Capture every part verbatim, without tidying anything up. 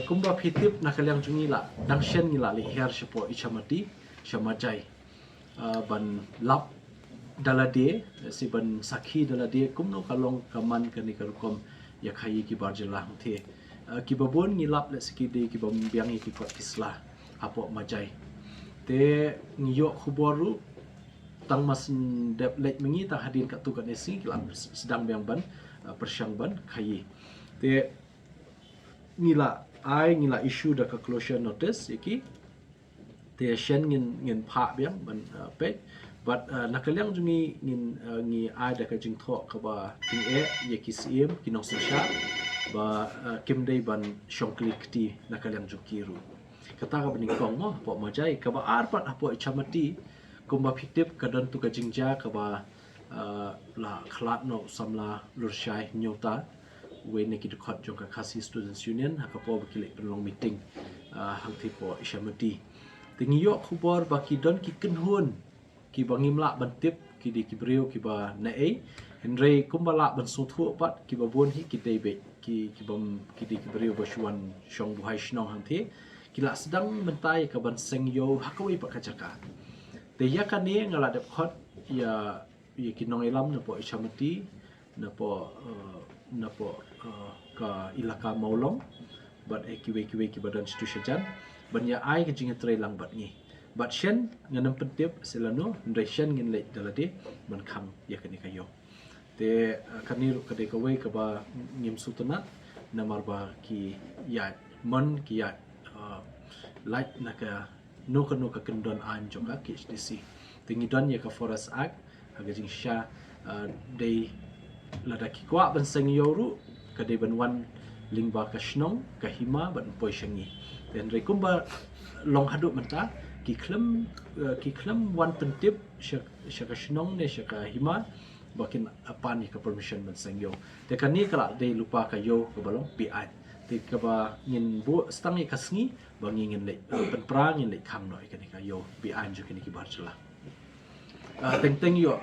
Kumba phi tip na ka liang jong ngi la dang shen ngi la leit hiar shapoh Ichamati, sha Majai. Ah, ban lap da lade, si ban sakhi da lade kumno ka long ka man kane ka rukom ïa khaïi ki bar jylla hangthie. Ah, kiba bun ngi lap lehse ki dei kiba biang ïa ki kot ki sla hapoh Majai. Te ngi ïoh khubor ruh tang mar shu dep leit ma ngi tang hadien katto katne sngi ki la sdang biang ban, ah, pyrshang ban khaïi. Te ngi la ai, ngi la issue da ka closure notice ïa ki. Te shen ngin, ngin phah biang ban, uh, peit. Bad, uh, na ka liang jong ngi ngin, uh, ngi ai da ka jingthoh kaba tyngeh ïa ki syiem, ki nongsynshar ba, uh, kim dei ban shong kli kti na ka liang jong ki ruh. Kata kaba nyngkong mo, hapoh Majai, kaba ar pat hapoh Ichamati, kumba phi tip ka don tu ka jingjia kaba, uh, la khlad noh u samla Lurshai Hynñiewta, uwei na ki dkhot jong ka Khasi Students Union, ha ka por ba ki leit pynlong meeting, uh, hangthie hapoh Ichamati. Te ngi ïoh khubor ba ki don ki kynhun kiba ngim lah ban tip ki dei ki briew kiba naei. Hynrei kumba lah ban sngewthuh pat kiba bun hi ki dei beit ki, kiba, ki dei ki briew ba shu wan shong buhai shnong hangthie. Ki la sdang mynta ïa ka ban seng ïew ha kawei pat ka jaka. Te ïa kane nga la dep khot ïa, ïa ki nongïalam napoh Ichamati, napoh, uh, napoh, uh, ka ilaka Mawlong, bad, eh, kiwei kiwei kiba don shatu shajan ban ïa ai ka jingïatreilang bad ngi. Bad shen ngam pyntip se lano, hynrei shen ngin leit da lade ban khang ïa kane ka ïew. Te, uh, kane ruh ka dei kawei kaba ngim sngewtynnat namar ba ki ïaid mon, ki ïaid, uh, lait na ka no ka no ka kyndon aiñ jong ka K H A D C. Te ngi don ïa ka Forest Act, ha ka jingshisha, uh, dei lada ki kwah ban seng ïew ruh ka dei ban wan lyngba ka shnong, ka hima bad poi sha ngi. Te hynrei kumba long haduh mynta ki khlem, uh, ki khlem wan pyntip sha, sha ka shnong ne sha ka hima ba kin, uh, pan ïa ka permission ban seng ïew. Te kane ka la dei lypa ka ïew kaba long beaiñ. Te kaba ngin buh stang ïa ka sngi ba ngi ngin leit, uh, pynpra, ngin leit khang noh ïa kane ka ïew beaiñ jong kine ki bar jylla. Uh, teng teng ïoh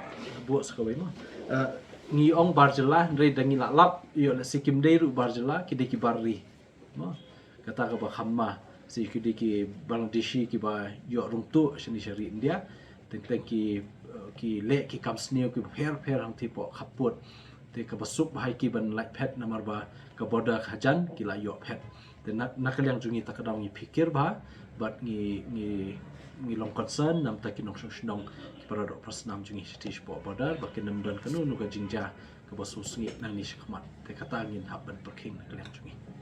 buh sa kawei mo. Uh, ngi ong bar jylla hynrei da ngi la lap ïoh lehse kim dei ruh bar jylla, ki dei ki bar ri. Mo. Kata kaba kham ma, se ki dei ki Bangladeshi kiba ïoh rung tuh shane sha ri India. Teng teng ki, uh, ki leh ki kam sniew kiba pher pher hangthie hapoh khappud. Te kaba suk bha ïa ki ban lait phet namar ba ka border ka hajan ki la ïoh phet. Te na, na ka liang jong ngi ta ka daw ngi phikir bha bad ngi, ngi, ngi long concern namar ta ki nongshong shnong ki para doh para snam jong ngi shatei shapoh border ba kin ym don kano kano ka jingjia kaba sngewsih nangne shakhmat. Te kata ngin hap ban pyrkhing na ka liang jong ngi.